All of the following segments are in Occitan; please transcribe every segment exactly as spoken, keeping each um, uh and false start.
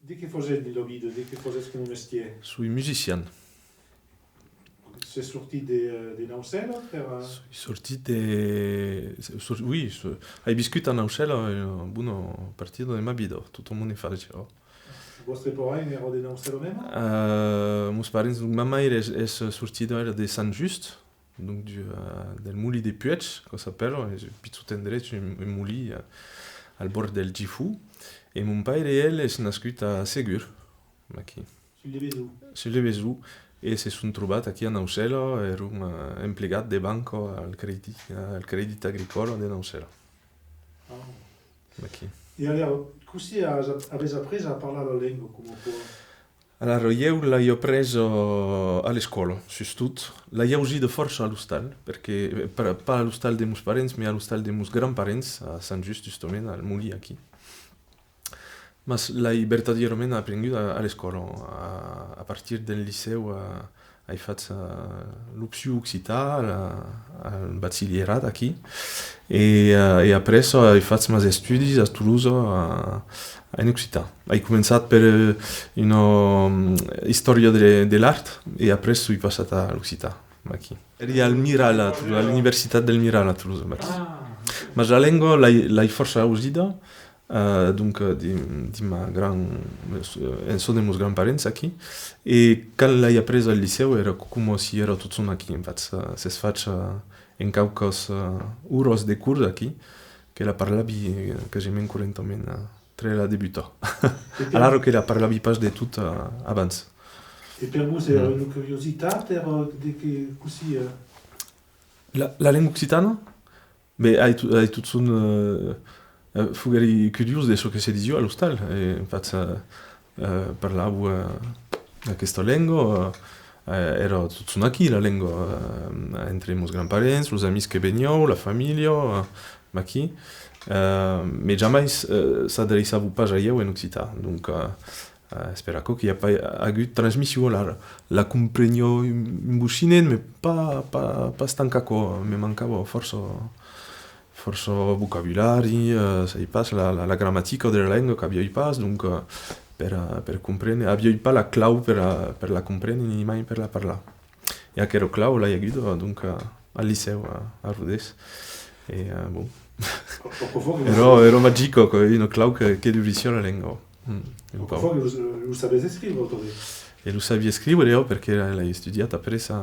De qué fasètz dins la vida? De qué fasètz coma mestièr? Soi musician. Sètz sortit de, eh, de Naucèla per, eh... Soi sortit de... sor-, oui, so-, ai viscut a Naucèla una bona partida de ma vida, tot lo monde fa, jo. Vòstre parent èra de Naucèla mèma? Eh, mos parents, donc, ma maire es, es sortida, èra de Sant Just, donc du, eh, del Molin de Puèg, que s'apèla, es un pichon endrech, un, un molin, eh, al bòrd del Gifon. E mon paire, el, es nascut a Segur, aquí. Sul Leveson. Sul Leveson. E se son trobats aquí a Naucèla, èra un, eh, emplegat de banca al Credit, al Credit Agricole de Naucèla. Ah. Aquí. E alara, cossí as, avètz aprés a parlar la lenga coma aquò? Alara, ieu l'ai apresa a l'escòla, sustot. L'ai ausida fòrça a l'ostal, perque, eh, pas, pas a l'ostal de mos parents, mai a l'ostal de mos grands-parents, a Sant Just, justament, al molin aquí. Mas l'ai vertadièrament aprenguda a, a l'escòla. A, a partir del licèu, a, ai fach, eh, l'opcion occitan, la, al bachilhierat aquí, e, eh, e après, eh, ai fach mas estudis a Tolosa, a, en occitan. Ai començat per, eh, una, mm, istòria de, de l'art, e après soi passat a l'occitan, aquí. Èri al Miral, a Tolo-, a l'Universitat del Miral a Tolosa, aquí. Mas la lenga l'ai, l'ai fòrça ausida, eh, donc, eh, dins, dins ma grand, eh, en çò de mos grands-parents aquí, e quand l'ai apresa al licèu, èra coma si èra totjorn aquí, en fach, eh, s'es fach, eh, en quauquas, eh, oras de cors aquí, que la parlavi, eh, quasiment correntament, eh, tre la debuta. E per... Alara que la parlavi pas de tot, eh, abans. E per vos èra una curiositat, èra de que, cossí, eh? La, la lenga occitana? Ben, ai to-, ai totjorn, eh, eh, foguèri curiós de çò que se disiá a l'ostal. E, en fach, eh, eh, parlavan, eh, aquesta lenga, eh, eh, èra totjorn aquí, la lenga, eh, entre mos grands-parents, los amics que venián, la familha, eh, aquí. Eh, mai jamai, eh, s'adreiçavan pas a ieu en occitan. Donc, eh, Eh, es per aquò que i a pas agut transmission. La, la compreniá un, un bocinet, mai pas, pas, pas tant qu'aquò. Me mancava fòrça, fòrça vocabulari, eh, sai pas, la, la, la gramatica de la lenga qu'aviái pas, donc, eh, per, eh, per comprene, aviái pas la clau per, eh, per la comprene, ni mai per la parlar. E aquera clau l'ai aguda, donc, a, al licèu, a, a Rodés. E, eh, bon. Aquò fa que... Èra, èra magic, aquò, una clau que, que dubrissiá la lenga. Mm, un pauc. Aquò fa que lo, lo sabètz escriure, tanben? E lo sabi escriure, ò, perque l'ai estudiat après a,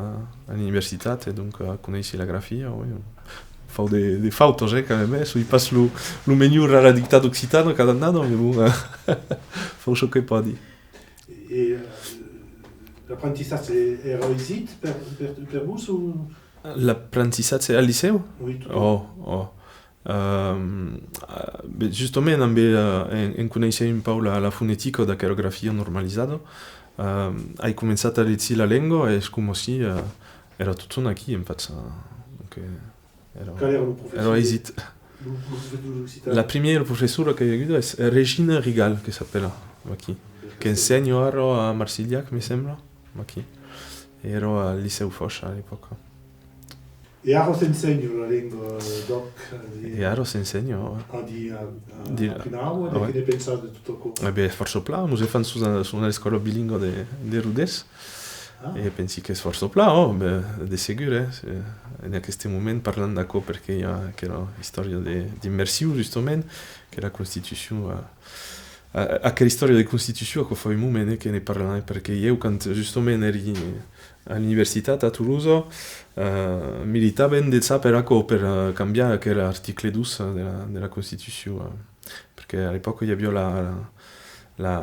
a l'universitat, e donc, eh, coneissi la grafia, oui. Fau de, de fautas, eh, quand même, eh. Soi pas lo, lo melhor a la dictada occitana cada annada, mais bon, eh, fau çò que pòdi. E, eh, l'aprentissatge èra aisit per, per, per vos, o? L'aprentissatge al licèu? Oui, tot. Ò, ò. Ehm, eh, ben, justament, ambe, eh, en, en coneissent un pauc la, la fonetica d'aquera grafia normalizada, ehm, ai començat a legir la lenga e es coma si, eh, èra totjorn aquí, en fach. Donc, eh, Èra, èra aisit. Qual èra lo professor de, lo, lo professor d'occitan? La primièra professora qu'ai aguda es Regina Rigal, que s'apèla, aquí, qu'ensenha ara a Marsilhac, me sembla, aquí. E èra al licèu Foch a l'epòca. E ara s'ensenha la lenga d'òc, de... E ara s'ensenha, ò. A di, a, a, di, a Pinau, de, ò. Que ne pensas de tot aquò? E ben, fòrça plan, nos enfants son a, son a l'escòla bilingua de, de Rodés. Ah. E pensi qu'es fòrça plan, ò, ben, de segur, eh. Se, en aqueste moment, parlam d'aquò, perque i a aquela istòria de, d'immersion, justament, que la Constitucion, eh, a-, aquela istòria de Constitucion, aquò fa un moment, eh, que ne parlam, eh, perque ieu, quand justament èri a l'universitat a Tolosa, eh, militàvem dejà per aquò, per, eh, cambiar aquel article dos de la, de la Constitucion, eh. Perque a l'epòca i aviá la, la, la,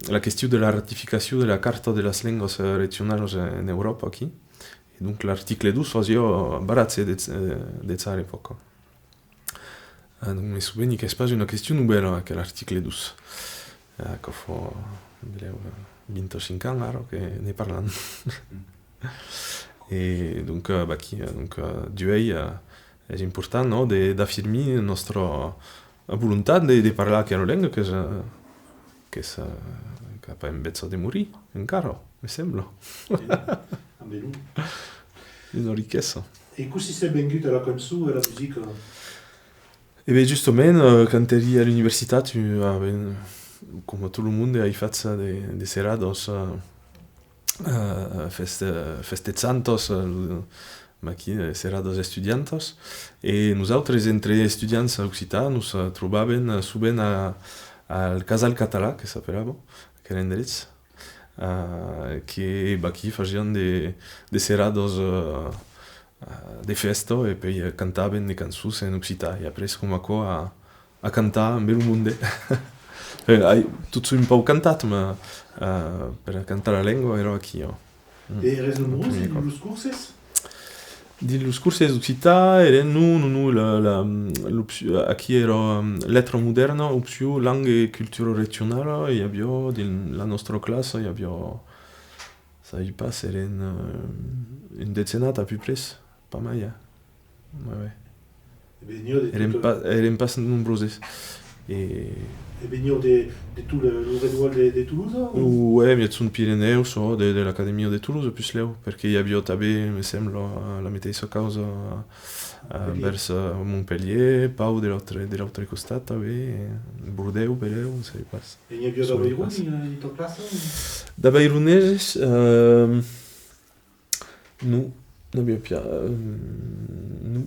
la question de la ratificacion de la Carta de las lengas, eh, regionalas en Euròpa, aquí. E donc l'article dos fasiá barratge de, eh, dejà a l'epòca. Eh, donc me soveni qu'es pas una question novèla, aquel article dos. Eh, que fa, benlèu, eh, vint-e-cinc ans ara que ne parlam. E donc, eh, vaquí, eh, donc, eh, duèi, eh, es important, non, de, d'afirmir nòstra volontat de, de parlar aquela lenga qu'es, eh, qu'es, eh, qu'a pas enveja de morir encara, me sembla. Ambe non. Una riquesa. E cossí sètz vengut a la cançon e a la musica? E ben, justament, eh, quand èri a l'universitat, eh, a ben, Coma tot lo monde, ai fach de, de seradas, eh, eh, feste-, festejantas, eh, lo, aquí, eh, seradas estudiantas, e nosautres, entre estudiants occitans, nos, eh, trobàvem, eh, sovent a, al Casal Català, que s'apelava, aquel endrech, eh, que, vaquí, fasián de, de seradas, eh, eh, de fèsta, e puèi, eh, cantàvem de cançons en occitan, e après, coma aquò, a, a cantar ambe lo monde. Eh, ai totjorn un pauc cantat, mas, eh, per cantar la lenga èra aquí, ò. Mm. E èretz nombrós dins los corses? Dins los corses d'occitan, èrem, non, non, non, la, la, l'opci-, aquí èra, mm, letras modernas, opcion, lenga e cultura regionala, e i aviá, dins la nòstra classa, i aviá, sabi pas, èrem, eh, un desenat a pus près, pas mai, eh. Ouais, ouais. E veniá de... Èrem tot, pas, èrem pas nombroses. E... E veniá de, de tot lo, lo redòl de, de Tolosa, o? Ouais, mièg son Pirenèus, o de, de l'Acadèmia de Tolosa, puslèu, perque i aviá tanben, me sembla, la meteissa causa, eh, vers, eh, Montpelhièr, pauc de l'autre, de l'autre costat tanben, e Bordèu, belèu, sabi pas. E n'i aviá d'Avairon dins, dins ta classa, o? D'Avaironeses, eh, non, n'aviá pas, eh, non.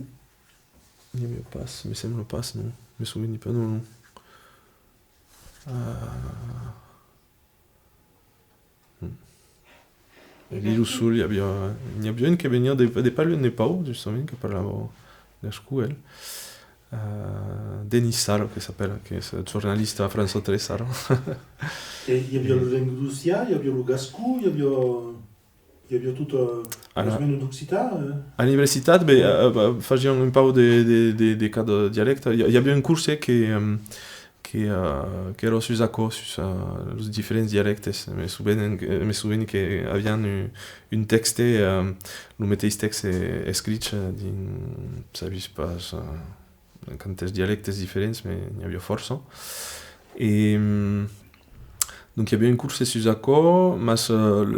N'i aviá pas, me sembla pas, non. Me soveni pas, non, non. Ah. Mm. E dins lo sul, i aviá, n'i aviá un que veniá de, de pas luènh de Pau, justament, que parlava gascon, el. Ah, Denis Sala, que s'apèla, que es jornalista a França tres, ara. E i aviá lo lengadocian, i aviá lo gascon, i aviá... I aviá tot, eh, a la, las menas d'occitan, eh? A l'universitat, ben, eh, eh, fasián un pauc de, de, de, de cada dialècte. I, i aviá un corse que, em, que, eh, qu'èra sus aquò, sus, eh, los diferents dialèctes. Me soveni, me soveni que avián un, un tèxte, eh, lo meteis tèxte escrich, eh, dins, sabi pas, eh, quantes dialèctes diferents, mas n'i aviá fòrça. E, mm, donc, i aviá un corse sus aquò, mas, eh,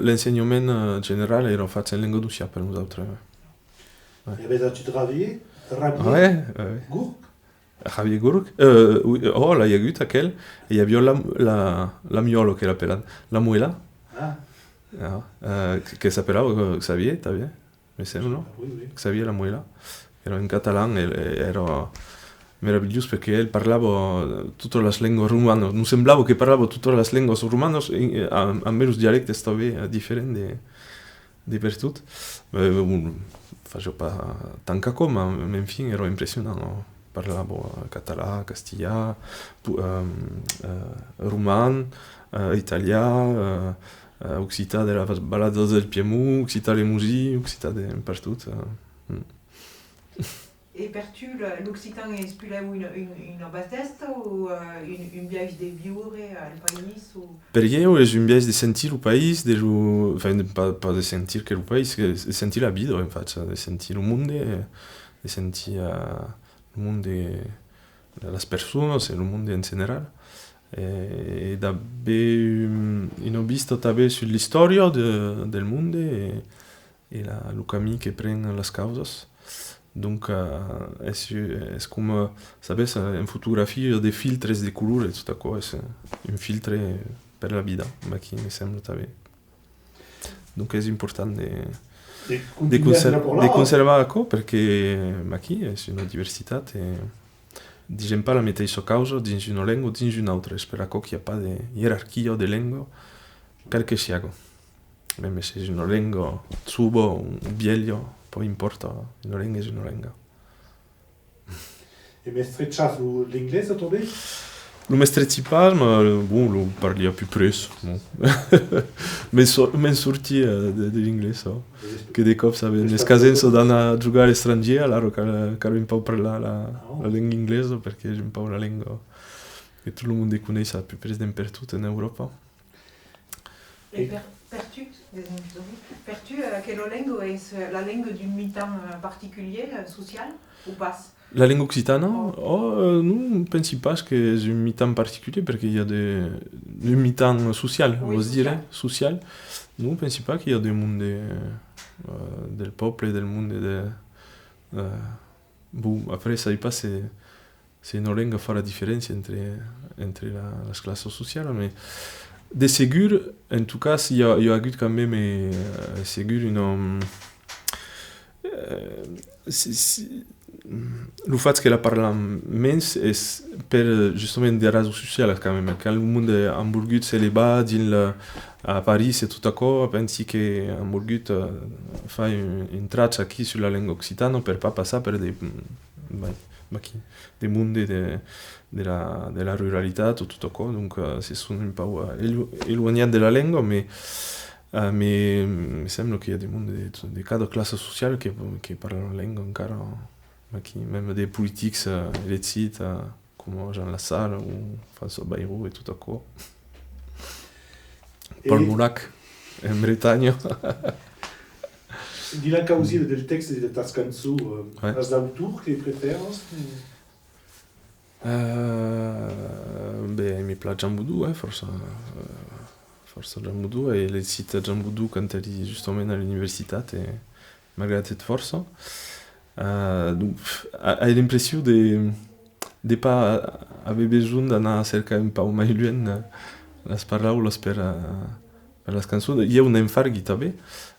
l'ensenhament, eh, general èra fach en lengadocian per nosautres, eh. Ouais. E avètz agut Ravier? Ravier? Ouais, ouais, ouais. Gourc? Ravier Gourc? Eh, oui, eh, ò, l'ai agut aquel. E i aviá la, la, la miòla, que l'apèlan. La muela. Ah. Ah, eh, que, que s'apelava, eh, Xavier, tanben. Me sembla, non? Oui, oui. Xavier Lamuela, qu'èra un catalan, e, e èra meravilhós perque el parlava totas las lengas romanas. Nos semblava que parlava totas las lengas romanas, e, e, amb, amb los dialèctes tanben, eh, diferents de, de pertot. Eh, bon, fasiá pas tant qu'aquò, mas, mas enfin, èra impressionant, non? Parlava, eh, catalan, castelhan, pu-, ehm, eh, roman, eh, italian, eh, eh, occitan de las valadas del Piemont, occitan lemosin, occitan de pertot, eh. Mm. E per tu, lo, l'occitan es puslèu una, un, una bastèsta o, eh, un, un biais de viure al país? O... Per ieu es un biais de sentir lo país, de lo, enfin, de, pas, pas de sentir que lo país, que de sentir la vida, en fach, de sentir lo monde, de sentir, eh, lo monde, las personas e lo monde en general. E, e d'aver un, una vista tanben sus l'istòria de, del monde e, e la, lo camin que pren las causas. Donc, eh, es, es coma, sabes, eh, en fotografia i a de filtres de color e tot aquò, es, eh, un filtre per la vida, vaquí, me sembla tanben. Donc es important de, de, de conser-, de conservar aquò, perque, eh, vaquí es una diversitat e disèm pas la meteissa causa dins una lenga o dins una autra. Es per aquò qu'i a pas de ierarquia de lenga, qual que siaga. Meme s'es una lenga jova o vièlha, pauc impòrta, una lenga es una lenga. E mestretjatz lo, l'anglés tanben? Lo mestregi pas, mas, bon, lo parli a pus près, bon. Me'n sor-, me'n sorti, eh, de, de l'anglés, ò. Que de còps avèm l'escasença d'anar jogar a l'estrangièr, alara cal, cal un pauc parlar la, la lenga anglesa, perque es un pauc la lenga que tot lo monde coneis a pus près d'en pertot en Euròpa. E per, per tu, desòli, per tu, eh, aquela lenga es, eh, la lenga d'un mitan, eh, particulièr, eh, social, o pas? La lenga occitana? Ò. Ò, eh, non, pensi pas que es un mitan particulièr, perque i a de, un mitan social, oui, vòs dire, social. Non, pensi pas que i a de monde, eh, del pòble, del monde de, eh, bon, après, sabi pas se, se una lenga fa la diferéncia entre, entre la, las classas socialas, mas de segur, en tot cas, i a, i a agut quand même, eh, segur una, eh, si, si, lo fach que la parlam mens es per, justament, de rasons socialas, quand même. Quand lo monde an volgut se levar dins la, a París e tot aquò, pensi que an volgut, eh, far un, un trach aquí sus la lenga occitana per pas passar per de, mm, vai, vaquí, de monde de, de la, de la ruralitat o tot aquò, donc, eh, se son un pauc, eh, elo-, eloanhats de la lenga, mas, eh, mas me sembla que i a de monde de, de cada classa sociala que, que parlan la lenga encara, vaquí, mème de politics, eh, elegits, eh, coma Jean Lassalle o François Bayrou e tot aquò. E Paul Molac, en Bretanha. Dins la causida del tèxte de tas cançons, eh, Ouais. As d'autors que prefèras? Eh, ben, mi plai Jean Bodou, eh, fòrça, eh, fòrça Jean Bodou, ai legit Jean Bodou quand èri justament a l'universitat e m'agradèt fòrça. Eh, donc, pf, a-, ai l'impression de, de pas aver besonh d'anar cercar un pauc mai luènh, eh, las paraulas per, eh, per las cançons. Ieu ne'n fargui tanben,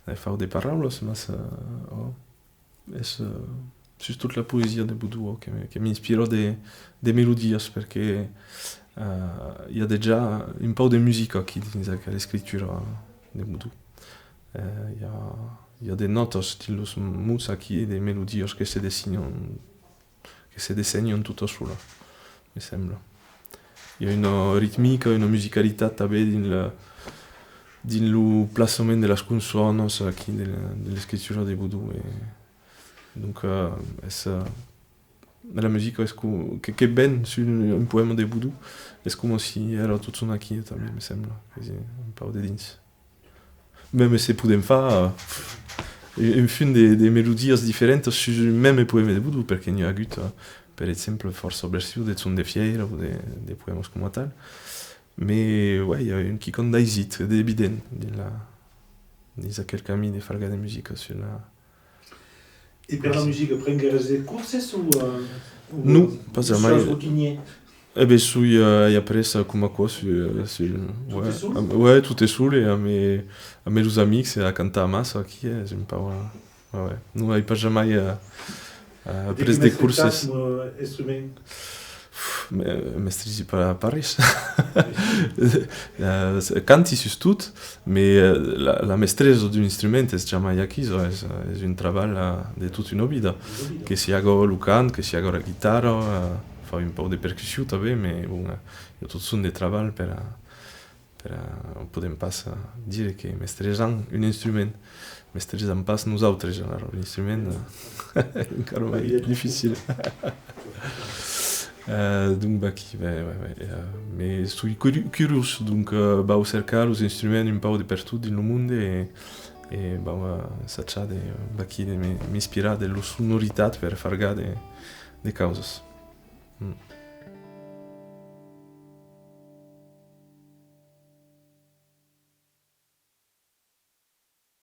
ne fau de paraulas, mas, eh, ò, es, eh, sustot la poesia de Bodou, ò, que me, que m'inspira de, de melodias, perque, eh, i a dejà un pauc de musica aquí dins aquela escritura de Bodou. Eh, i a, i a de nòtas dins los mots aquí e de melodias que se dessenhan, que se dessenhan tota sola, me sembla. I a una ritmica, una musicalitat tanben dins la, dins lo plaçament de las consònas aquí de, de l'escritura de Bodou. E donc, eh, es, eh, la musica es co-, que, que ven sus un poèma de Bodou, es coma si èra totjorn aquí tanben, me sembla, que es un pauc dedins. Mème se podèm far, eh, un fum de, de melodias diferentas sus un mème poèma de Bodou, perque n'i a agut, eh, per exemple, fòrça versions de Chants de fièira o de, de poèmas coma tal. Mas, ouais, i a un quicòm d'aisit, d'evident, dins la, dins aquel camin de fargar de musica sus la, E per la musica, prenguères de corses o, eh, o Non, pas jamai. Soi rotinièr? E ben, soi, eh, ai aprés, eh, coma aquò, soi, eh, soi, Tot e sol? Amb, ouais, tot e sol e amb, amb los amics e a cantar amassa aquí, eh, es un pauc, eh, ouais, ouais. Non, ai pas jamai, eh, eh, pres de corses. De qué mestressas coma instrument? Pff, me-, mestresi pas, pas res. Eh, canti sustot, mas, eh, la, la mestresa d'un instrument es jamai aquisa, es, es un trabalh, eh, de tota una vida. Que siaga lo cant, que siaga la guitarra, eh, fau un pauc de percussion tanben, mas bon, eh, i a totjorn de trabalh per, eh, per, eh, podèm pas, eh, dire que mestresam un instrument. Mestresam pas nosautres, alara, l'instrument, eh, encara mai dificil. Eh, donc, vaquí, ben, ouais, ouais, eh, mas soi curi-, curiós, donc, eh, vau cercar los instruments un pauc de pertot dins lo monde e, e vau, eh, ensajar de, vaquí, de me, m'inspirar de las sonoritats per fargar de, de causas. Mm.